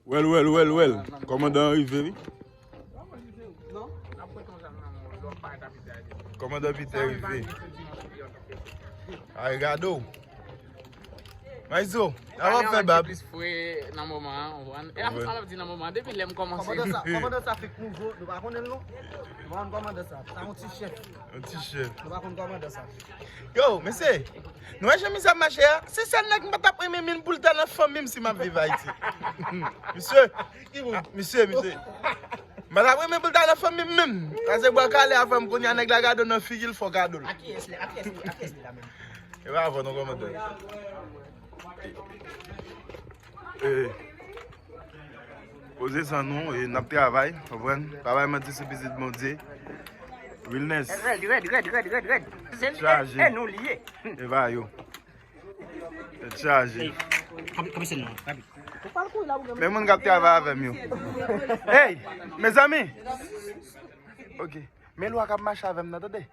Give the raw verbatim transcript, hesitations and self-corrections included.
Well, well, well, well. Kòmandan an rive, wi. Kòmandan Peter rive. Ay, gade w. Mayzo, sa w ap fè, bab? Plis fre nan moman an, w konprann? E la fòs sa w ap di nan moman an. Depi lè m kòmanse. Kòmandan sa, kòmandan sa fèk nouvo, nou pa konnen l non. Nou pa konn kòmandan sa. Sa yon ti chèf. Yon ti chèf. Nou pa konn kòmandan sa. Yo, mesye, nou wè jan misye ap mache a? Se sèl nèg m pa t ap renmen menm pou l ta nan fanmi m si m ap viv Ayiti. Misye, misye, misye. M pa t ap renmen pou l ta nan fanmi m menm. Pase bwa kale avè m, kounye a nèg la gade w nan figi l fè w kado l. A kiyès li, a kiyès li, a kiyès li la menm? E pa avè w non, kòmandan. E, poze san nou, e n ap travay, konprann? Pa bay manti, se pitit Bondye. Wilness. Rèd, rèd, rèd, rèd, rèd, rèd. Se li, chaje. E, e nou li ye. E pa yo. Tèt chaje. Kòm, kòm se non, rapi. Men moun k ap travay avè m yo. Hey, mezanmi. Ok. Men lwa k ap mache avè m nan, tande.